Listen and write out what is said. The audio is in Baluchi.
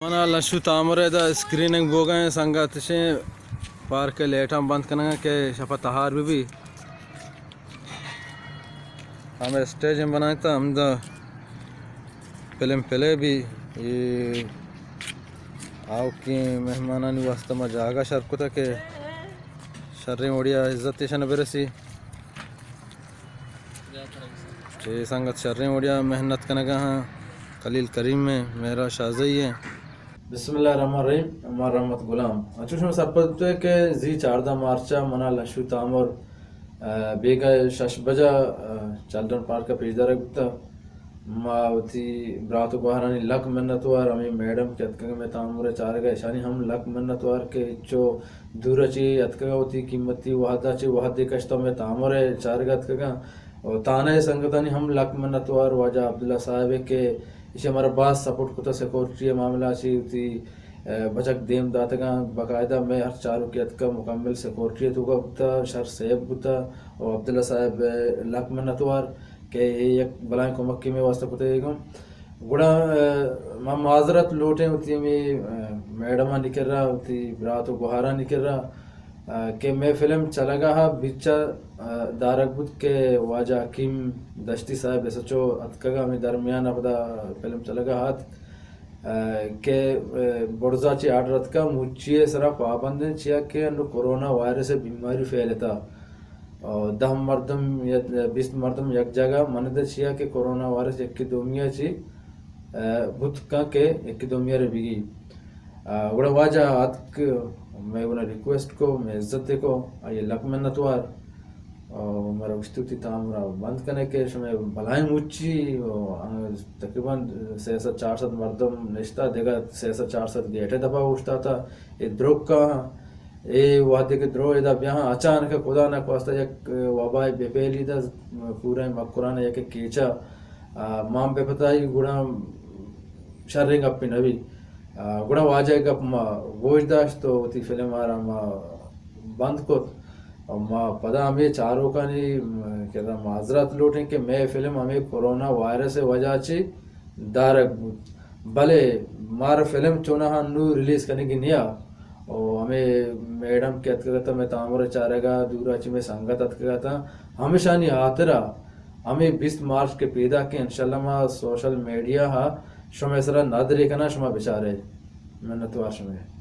منا لشو تامر ءِ دا اسکریننگ بوگا ایں، سنگت اشیں پارک ءِ لیٹاں بند کنگا کہ شپا تہار بہ بی۔ ہمے اسٹیج ایں بنائینتا، ہمدا فلم پلے بی۔ اے آؤکیں مہمانانی واسطہ ما جاگہ شر کتا کہ شریں وڑیا عزت ایشاں برسی۔ اے سنگت شریں وڑیا محنت کنگا ہاں، خلیل کریم ایں، مہرا شاہزئی ایں۔ بسم اللہ الرحمن الرحیم۔ ما رحمت غلام۔ انچو شما سرپد بوتگ کہ زی چاردہ مارچ ءَ منا لشو تامر، آ، بیگہ شش بجہ، آ، چلڈن پارک ءَ پیش دارگ بوتگ۔ ما وتی برات ءُ گوہارانی لک منتوار، ہمے میڈم کہ اتکگ مئے تامر ءِ چارگ ءَ، اشانی ہم لک منتوار کہ انچو دور ءَ چہ اتکگ، وتی قیمتی وہد ءَ چہ وہدے کشتہ مئے تامر ءِ چارگ ءَ اتکگ۔ ءُ تھانہ ءِ سنگتانی ہم لک منتوار، واجہ عبداللہ صاحب ءِ کہ ایشی ءَ مارا باز سپورٹ کتہ سیکورٹی ءِ معاملہ ءَ چہ وتی، ءَ، بچک دیم داتگاں، باقاعدہ مئے ہر چاروکے اتکہ مکمل سیکورٹی ءِ توکا بوتہ، شر سیف بوتہ۔ ءُ عبداللہ صاحب ءِ لک منتوار کہ اے یک بلائیں کمکے مئے واسطہ کتہ ایگوں۔ گڑا، ءَ، ما معذرت لوٹیں وتی ہمے، ءَ، میڈمانی کرا، وتی برات ءُ گوہارانی کرا، ءَ، کہ مئے فلم چلگا ہا بچا، ءَ، دارگ بوت کہ واجہ حکیم دشتی صاحب ایس ایچ او اتکگا، ہمے درمیان ءَ پدا فلم چلگا ہا اتک، ءَ، کہ، ءَ، بڑزا چہ آرڈر اتکا مچی ءِ سرا پابند ایں، چیا کہ انو کرونا وائرس ءِ بیماری پھیلتا۔ ءُ دہ مردم یا بیست مردم یک جاگہ منند، چیا کہ کرونا وائرس یکے دومی ءَ چہ، ءَ، بوت کن کہ یکے دومی ءَ را بگی۔ ءَ، گڑا واجہ اتک، مئے گونا ریکویسٹ کو، مئے عزت کو، آئی ءِ لک منتوار۔ ءُ مارا گوشت وتی تامرا بند کنے کہ شمئے بلائیں مچی، ءُ تقریباً سئے سد چار سد مردم نشتا، دگہ سئے سد چار سد گیٹ ءِ دپا اوشتاتا۔ اے دروکاں، اے وہدے کہ درو ادا بیاہاں، اچانک خدا نخواستہ یک وبائے بہ پھیلی دا، پورا مکران یک کیچا، آ، مان بہ پتائی گڑا شریں گپے نہ بی۔ آ، گڑا واجہ ءِ گپ ما گوش داشت ءُ وتی فلم ءَ را ما بند کت۔ ءُ ما پدا ہمے چاروکانی، م، کرا معذرت لوٹیں کہ مئے فلم ہمے کرونا وائرس ءِ وجہ چہ دارگ بوت، بلے مارا فلم چوناہا نوں ریلیز کنگی نیا۔ ءُ ہمے میڈم کہ اتکگ اتاں مئے تامر ءِ چارگا، دورا چہ مئے سنگت اتکگ اتاں، ہمشانی ہاترا ہمے بیست مارچ کہ پیداکیں، انشاءاللہ ما سوشل میڈیا ہا شمئے سرا ندرے کناں، شما بچارے۔ منتوار شمئے۔